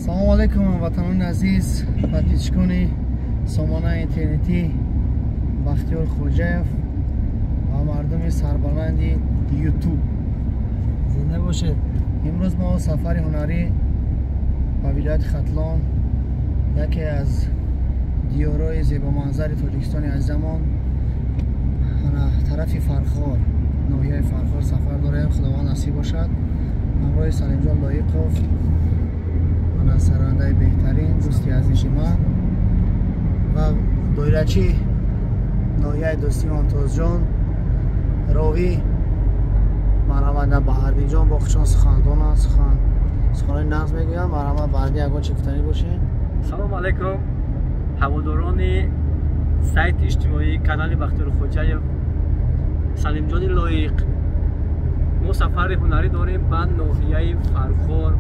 Салому алейкум, ҳамватанони азиз, подписчикони сомонаи интернетӣ Бахтиёр Хоҷаев ва мардуми сарбаланди Ютуб. Зинда бошед. Имрӯз мо сафари ҳунарӣ ба вилояти Хатлон, яке аз диёрҳои зебоманзари Тоҷикистони азизамон, тарафи Фархор, ноҳияи Фархор сафар дорем. Худованд насиб бошад. Ҳамроҳи Салимҷон Лоиқов, ана сарояндаи беҳтарин, дӯсти азизи ман ва доирачи ноҳияи дӯстӣ Мумтозҷон, ровӣ марҳамат Баҳардинҷон, бо худшон сухандонанд, суханони нағз мегӯянд. Марҳамат, Баҳардин, ягон чи гуфтанӣ бошед? Салому алайкум, ҳаводорони сайти иҷтимоӣ, канали Бахтиёр Хоҷаев, Салимҷони Лоиқ. Мо сафари ҳунарӣ дорем ба ноҳияи Фархор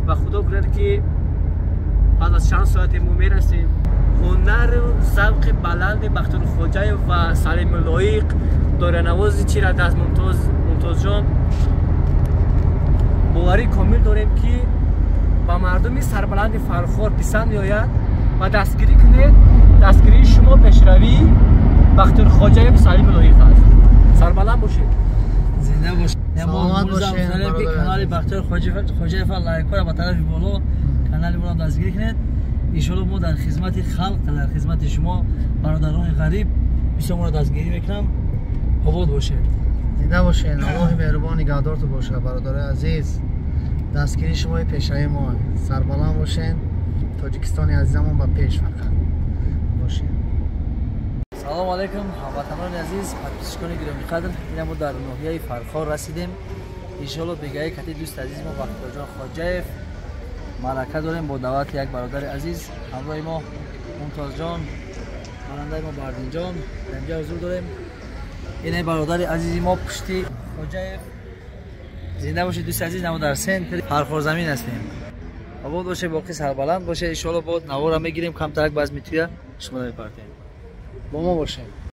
ва худо кунад, ки баъд аз чанд соате мо мерасем. Ҳунару завқи баланди Бахтиёр Хоҷаев ва Салими Лоиқ, доиранавози чирадаст Мумтозҷон, боварӣ комил дорем, ки ба мардуми сарбаланди Фархор писанд меояд ва дастгирӣ кунед. Дастгирии шумо пешравии Бахтиёр Хоҷаев, Салими Лоиқ аст. Сарбаланд бошед. Зинда бошед. Саломат бошед. Канали Бахтиёр Хоҷаев лайкҳоро ба тарафи боло, канали моро дастгирӣ кунед. Иншоалло, мо дар хизмати халқ, дар хизмати шумо, бародарони ғариб, бисёр моро дастгирӣ мекунам. Обод бошед. Зинда бошед. Аллоҳи меҳрубон нигаҳдорту бошад, бародарои азиз. Дастгирии шумои пешравии мо. Сарбаланд бошед. Тоҷикистони азизамон ба пеш фақат бошед. Салому алайкум, ҳамватанони азиз, подписчикони гиромиқадр. Ина мо дар ноҳияи Фархор расидем. Иншоалло, бегаи кати дӯсти азизи мо Бахтиёрҷон Хоҷаев маърака дорем бо даъвати як бародари азиз. Ҳамроҳи мо Мумтозҷон, барандаи мо Бардинҷон, дар инҷа ҳузур дорем. Ина бародари азизи мо пушти Хоҷаев. Зинда бошед, дӯсти азиз. Мо дар центри Фархорзамин ҳастем. Обод бошед, боқӣ сарбаланд бошед. Иншоалло, бо навора мегирем, камтарак базми туя шумо мепартем. Бо мо бошед.